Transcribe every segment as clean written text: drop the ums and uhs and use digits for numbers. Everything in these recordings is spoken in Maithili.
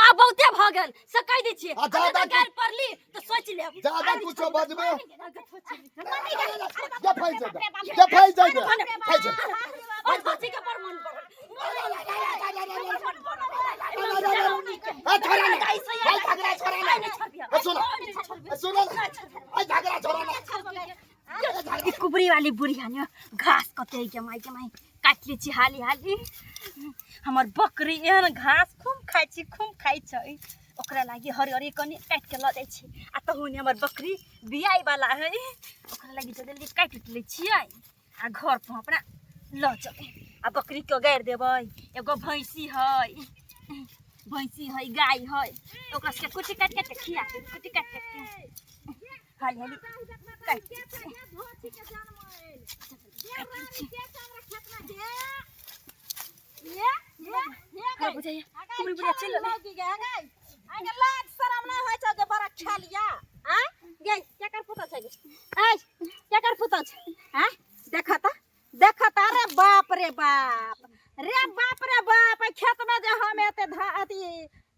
आ बहुते भऽ गेल से कहि दै छियै। आ जादा अगर गारि पड़ली तऽ सोचि लेब। जादा कुछो बजबे जे जे फैस जेतै, जे फैस जेतै, फैस जेतै। ओहि बच्ची के पर मन पड़ल। ए, छोड़ा ने। ए, झगड़ा छोड़ा ने। ए, सुनो। ए, सुनो ने। ए, झगड़ा छोड़ा ने। ई कुबरी वाली बुढ़िया ने घास कते के माय के माय काटि लै छी हाली हाली। हमर बकरी एहन घास खूब खाइ छी, खूब खाइ छै, ओकरा लागि हरियरी कनि काटि के लऽ जाइ छी। आ तहु ने हमर बकरी बियाइ वाला है, ओकरा लागि जल्दी जल्दी काटि उटि लै छियै आ घर पर अपना लऽ जेबै आ बकरी के गारि देबै। एगो भैंसी है, भैंसी है, गाय है, ओकरा सबके कुट्टी काटि काटि के खिया देबै, कुट्टी काटि काटि के हाली हाली काटि दै छियै। हाँ, बुझाइए कुबरी बुढ़िया चलि एलै। लाज शरम नहि होइ छौ जे बड़ा खेलिया आँय गे? केकर पुतौ छै गे? ऐ केकर पुतौ छै आँय? देख त, देख त, अरे बाप रे बाप रे बाप रे बाप, एहि खेत में जे हम एते अथी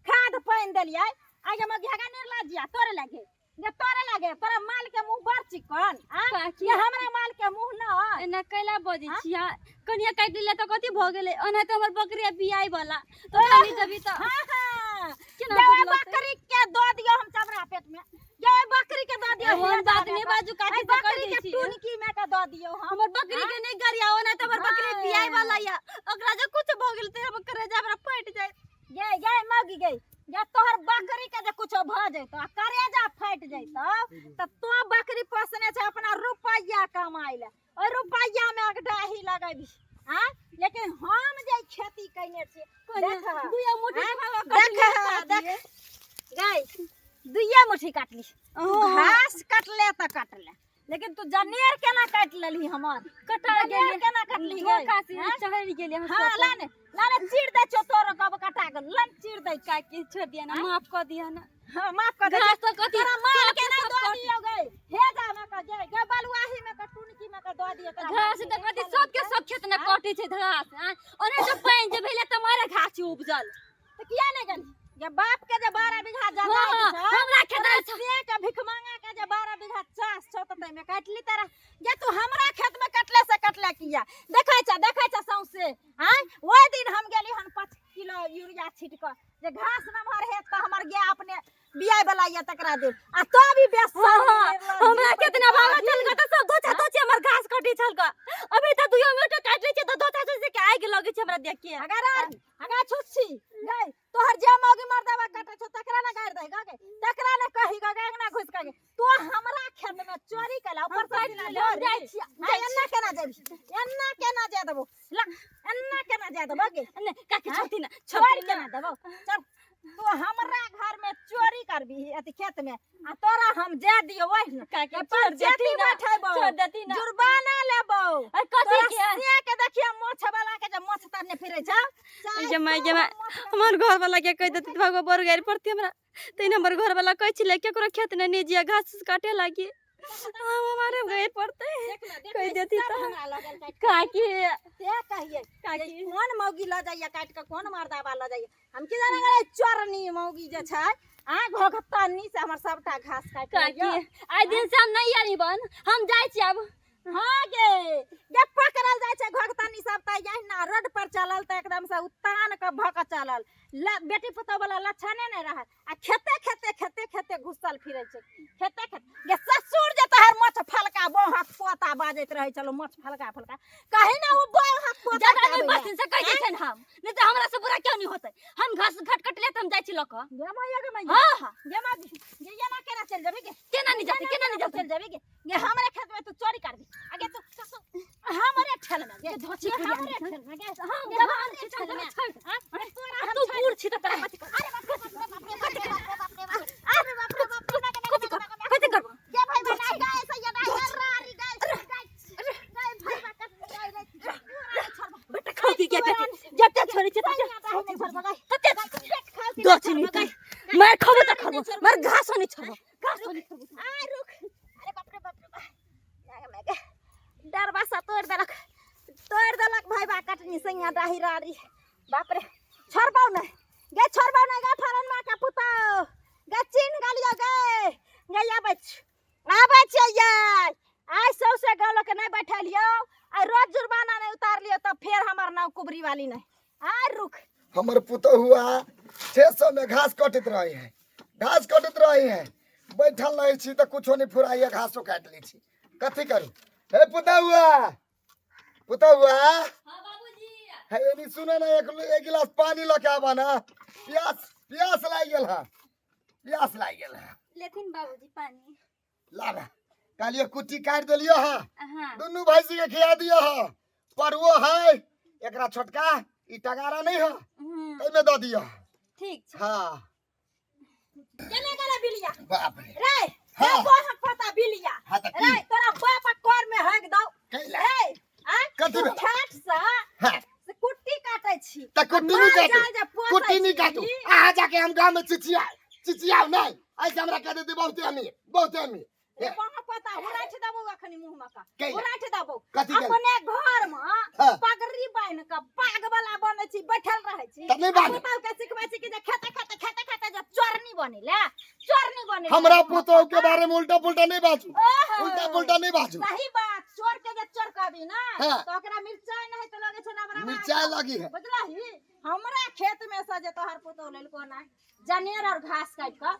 खाद पानि देलियै, आइ हम घेगा निर्लज्जिया तोरे लागे जे तोरे लागे। तोरा माल के मुंह बड़ चिकन आँय? काकी। ये हमरा माल के मुंह न एना कैला बजै छियै? कनिया काटि लेले तऽ कथी भऽ गेलै? ओना तऽ हमर बकरी बियाइ वाला तऽ कनि देबी तऽ हाँ हाँ केना गे, ओहि बुझलकै? बकरी के दऽ दियौ हम चमड़ा पेट में गे, ओहि बकरी के दऽ दियौ। एहन बात नहि बाजू काकी, एहि से कहि बकरी दै के छी। टुनकी में के दऽ दियौ हम। हमर बकरी के नहि गरियाओ ना तऽ हमर बकरी बियाइ वाला या, ओकरा जे कुछ भऽ गेल तऽ हमर करेजा हमरा फटि जायत। गे गे मौगी गे, जे तोहर बकरी के जे कुछो भऽ जैतो आ करेजा फाटि जैतो तऽ तो बकरी पोसने छै अपना रुपैआ कमाइ ले, ओहि रुपैआ में अगडाही लगेबही आँ? लेकिन हम जे खेती कयने छियै, देख। दुइया मुट्ठी आँय? के देख, कटली। देख गै, दुइये मुट्ठी काटली तू। घास कटले तऽ कटले, लेकिन तू जनेर केना काटि लेलही हमर? कटा जनेर गेलै। केना कटली गै? धोखा से आँय? चढ़ि गेलै हम। हाँ, लाने लाने, चीर दै छौ तोरो कब कटा गेल, लान चीर दै। काकी, छोड़ दिया ना, माफ कऽ दिया ना। हाँ, माफ कर दे। घास तऽ कथी तोरा माल के सबके नहीं सब दऽ कट- दियौ गै, हे जा में के गे गे बलुआही में के टुनकी में के दऽ दियौ तोरा घास माल के। तऽ कथी सबके सब खेत ने कटै छै घास आँय? ओना तऽ पानि जे भेलै तऽ मारे घास उपजल। तऽ किया नहि गेलही गे? बाप के जे 12 बीघा जगह हाँ, छौ, हमरा खेत तोरा मे से के भिखमंगा के जे 12 बीघा चास छौ तऽ ताहिमे काटि ली तारा गे। तू हमरा खेत में कटले से कटले किया? देखै छ, देखै छ सौंसे आँय? ओहि दिन हम गेली हन 5 किलो यूरिया छीट कऽ जे घास नमहर हेत तऽ हमर गाय अपने बियाय वाला ये तकरा देब, आ तो भी बेस। हाँ, हमरा केतना भागल छल ग तऽ सब धोचा धोची हमर घास कटै छल ग। अभी तऽ दुइयो मिनट काटि लै छियै तऽ धोचा धोची के आगि लगै छै हमरा देख के। अगर अगर छुच्छी गई, तोहर जे मौगी मर्दावा काटे छौ तकरा ना गारि दही गे, तकरा ना कही गे, अंगना घुस के गे। तो हमरा खेत में चोरी केला, ऊपर से काटि बिना लेलियै, हम डोरी। जाइ छियै, हाँ, जाइ एन्ना केना जेबही? एन्ना केना जाय देबो? ला, एन्ना केना जाय देबो गे? नहि काकी, हाँ? छोड़ती ना, छोड़ छोड़ती ना। केना देबो? चल, तू हमरा घर में चोरी करबी अथी खेत में आ तोरा हम जाय दियो वही ने। काकी, के छोड़ देती पंचायती ना, बैठेबो, छोड़ देती ना। जुर्माना लेबो। अरे कथी तोरा के? से के देखिए मोछ वाला के जे मोछ तरने फिरे छौ। गे माय गे माय, हमर घर वाला के कहि देती तऽ भगवा बड़ गारि पड़ती हमरा। तैने हमर घर वाला कहै छलै केकरो खेत ने नहि जिया घास उस काटे लागी, हम हमारे गारि पड़तै। कहि देती तऽ काकी। से कहिए काकी। कोन मौगी लऽ जाइए काटि कऽ, कोन मर्दाबा लऽ जाइए, हम की जाने गेलै। चोरनी मौगी जे छै आ घोघतनी से हमर सबटा घास काटि काकी, लैए। आइ दिन से हम नहि अरिबन, हम जाइ छी आब। हाँ गे गे, पकड़ल जाइ छै घोघतनी सब तऽ यहिना रोड पर चलल तऽ एकदम से उतान कऽ भऽ कऽ चलल, बेटी पुतोह वाला लक्षणे नहि रहल आ खेते खेते खेते खेते घुसल फिरै छै, खेते खेते। गे ससुर जे तोहर मोछ फलका बोहक पोता बाजैत रहै छलो, मोछ फलका फलका कही ना, ओ बोहक पोता ज्यादा के नहि आबैए। बजथिन से कहि दै छियनि हम, नहि तऽ हमरा से बुरा क्यों नहि होतै। हम घास घट कटले तऽ हम जाइ छी लऽ कऽ। गे मैया, गे मैया। हाँ हाँ। गे माँ, गे एना केना चलि जेबही गे? केना नहि जेतै? केना नहि जेतै? चलि जेबही गे? गे हमरे खेत में तू चोरी करबी आ गे तू हमरे ठेल में गे? धोची गे कुड़िया हमरे में। ठेल में गे? हम गे जवान हमरे छी, ठेल में। छोड़। हाँ? अरे तोरा हम तू छोड़ बूढ़ छी तऽ तोरा अरे बाप रे बाप रे बाप रे बाप रे बाप रे बाप, अरे बाप रे बाप रे। कथी कर, कथी करबो? गे भाई बा नहीं गाय से ये नहीं रारी गाय गाय गाय भाई बा कट गाय रे छोड़। बेटा खाउ की के बेटी जते छोड़ी छै तते तते दोची नहीं तू मार खाबो तऽ खाबो, मार घासो नहीं छोड़बो, घासो नहीं छोड़बो। आ रुक, अरे बाप रे बाप रे बाप, डरबा सा तोड़ देलक, तोड़ देलक भाई बा कटनी सैया डाही रारी। बाप रे, छोड़बौ नहीं गे, छोड़बौ नहीं गे फरन मा। गई आबै छी, आबै छियै यै। आइ सौंसे गाँव लोकके नहि बैठेलियौ, आइ रोज जुर्माना नहि उतारलियौ तऽ फेर हमर नाम कुबरी वाली नहि। आइ रुक। हमर पुतहुआ 600 में घास कटैत रहे है, घास कटैत रहे है, बैठल रहे छी तऽ कुछो नहि फुराइए, घासो काटि लै छी, कथी करू। हे पुतहुआ, पुतहुआ, हे एनी सुन ना, एक गिलास पानी लऽ के आबा ना, प्यास प्यास लागि गेल है, प्यास लागि गेल है। लेथिन बाबूजी पानी। लाबा, कहलिए कुट्टी काटि देलियो है, हाँ। दुनू भैंसी के खिया दियो है, परुओ है एकरा छोटका, ई टगारा नहीं है, एहिमे दऽ दियो। ठीक छै। हाँ। केने गेलै बिलिया? बाप रे। रे, हाँ। रे बोहक पता बिलिया। हाँ तऽ की? रे, तोरा बाप कर में हक दौ। कैला? रे, आ? कथी तू भेल? ठाठ से हाँ। से कुट्टी काटै छी। तऽ कुट्टी नहि माल काटू। जाल जे पोसै कुट्टी नहि छी। काटू। अहाँ जाके हम गाँव में चिचिया चिचियाउ नहि, ऐसे हमरा कह देती बहुते अमीर, बहुते अमीर। रे बोहक पता, उराठि देबौ अखनी मुँह में का। कैला? उराठि देबौ। कथी कैला? अपने घर में हाँ। पगड़ी बान्हि कऽ पाग वाला बनै छी, बैठल रहै छी। तऽ नहि बान्ह। पुतहु के सिखबै छी कि जे खेते खेते खेते खेते जे चोरनी बनेले, चोरनी बनेले। हमरा पुतहु के बारे में उल्टा पुल्टा नहीं बाजू, ओहो। उल्टा पुल्टा नहीं बाजू। सही बात, चोर के जे चोर कहबी ना, हाँ। तो ओकरा मिरचाई नहीं तो लगे छै ना बराबर। मिरचाई लगी है। बुझलही? हमरा खेत में से जे तोहर पुतहु लेलको ना जनेर और घास काटि कऽ,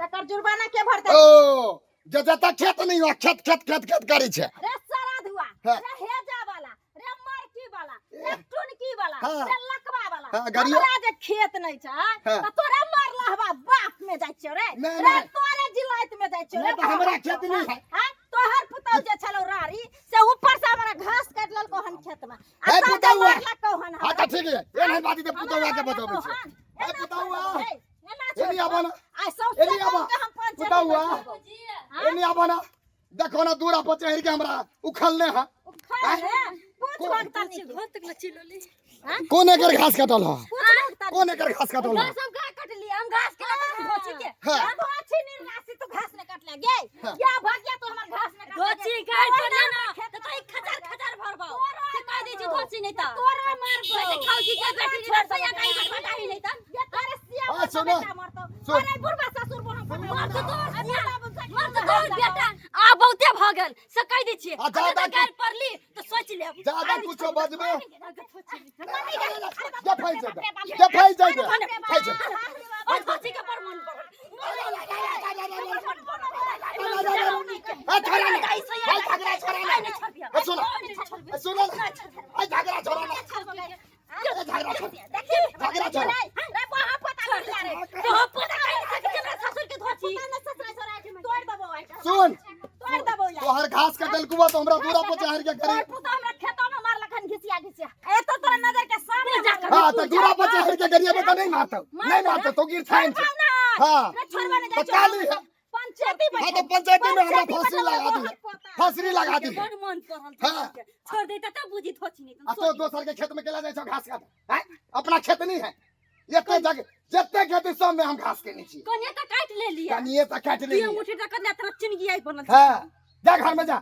तकर जुर्माना के भरतै? ओ जे जतऽ खेत नहीं हुआ खेत खेत खेत खेत करै छै। रे सरा धुआ, हाँ। रे हेजा वाला, रे मरकी वाला, रे टुनकी वाला, हाँ। रे लकवा वाला। हाँ, गरियो। हमरा जे खेत नहीं छै, हाँ। तऽ तोरा मरलहवा बाप में जाइ छियौ रे। नहीं, रे नहीं। तोरे जिलायत में जाइ छियौ रे। नहीं, तऽ हमरा खेत नहीं है। हाँ, तोहर पुतहु जे छलौ रारी, से ऊपर से हमरा घास काटि लेलकौ हन खेत में। आ हे सब जे पुतहुआ। मारलकौ हन हाँ, हमरा। तऽ ठीक है, एहन बात तऽ पुतहुआ के हमरा बतबै छै। हन। हे एना पुतहुआ। छोड़ि देबौ, एना छोड़ि एनी आबऽ देबौ। ना। आइ सौंसे एनी आबऽ। गाँवके हम पंचायत पुतहुआ। बैठेबौ। हाँ? एनी आबऽ ना, देखो ना दूरा पर चढ़ के हमरा उखलने है। उखड़ रे, पूछ भगतनी के। बहुत तक चिलोली। हाँ? कोन एकर घास काटल है? पूछ भगतनी। कोन एकर घास काटल है? घास हम कहाँ कटली? हम घास के लगा धोची के। हाँ। हम धोची निर्वासी, तू घास ने काटले गे। हाँ। या भाग्या तू हमर घास ने काटले। धोची गाय तोरा पर ना ना, खेत तो तोई खचर खचर भरबौ। तोरा से कह दै छी मारबौ। धोची नहीं त। तोरा मारबौ। से खाउ छी के बेटी छोड़ रे सैया काई बटबटाही नहीं त। ये तोरे सिया हाँ, मरतौ, सुनो। बेटा मरतौ। सुन। अरे बुढ़बा ससुर बो हम मर तो तोर अरे सिया, बाबू सखी, मर तो तोर बेटा। आ बहुते भ गेल, से कह दै छी। आ ज्यादा अगर गाय पड़ली तो सोच लेब। ज्यादा कुछो बजबे। अरे जा फैल जाए, जा फैल जाए, फैल जाए। और धोची के पर मन पड़ल। ए छोरा ने, ए झगड़ा छोरा ने। ए सुन, ए सुन, ए झगड़ा छोरा ने। ए झगड़ा छोरा, झगड़ा छोरा। तो पोता कहि सकै छी हमरा ससुर के धोची। सुन, तोहर घास कटल कुआ तो हमरा दूरा पर चढ़ के करी। हाँ तो दूरा पर चढ़ के करिए तो नहीं मारतो, नहीं मारतो तो गिर छाइन छै। हाँ तो काली है। हाँ तो पंचायती में हमरा फांसी लगा दी, फांसी लगा दी। बड़ मन पड़ल। हाँ। छोड़ देता तब बुझी धोची नहीं। आ तो दोसर के खेत में केला जाइ छौ घास काट, हैं? अपना खेत नहीं है, एते जगह जते खेत सब में हम घास केने छी। कनिए त काटि लेलियै। कनिए त काटि दियो लेलियै। मुठी त कने तरह चिनगी आई बनल। हाँ जा घर में जा।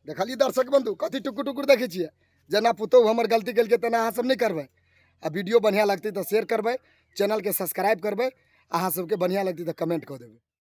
देखलियै दर्शक बंधु कथी टुकुर टुकुर देखै छियै, जेना पुतहु हमर गलती केलकै तेना अहाँ सब नहि करबै। आ वीडियो बढ़िआँ लगतै तऽ शेयर करबै, चैनलके सब्सक्राइब करबै, अहाँ सबके बढ़िआँ लगतै तऽ कमेंट कऽ देबै।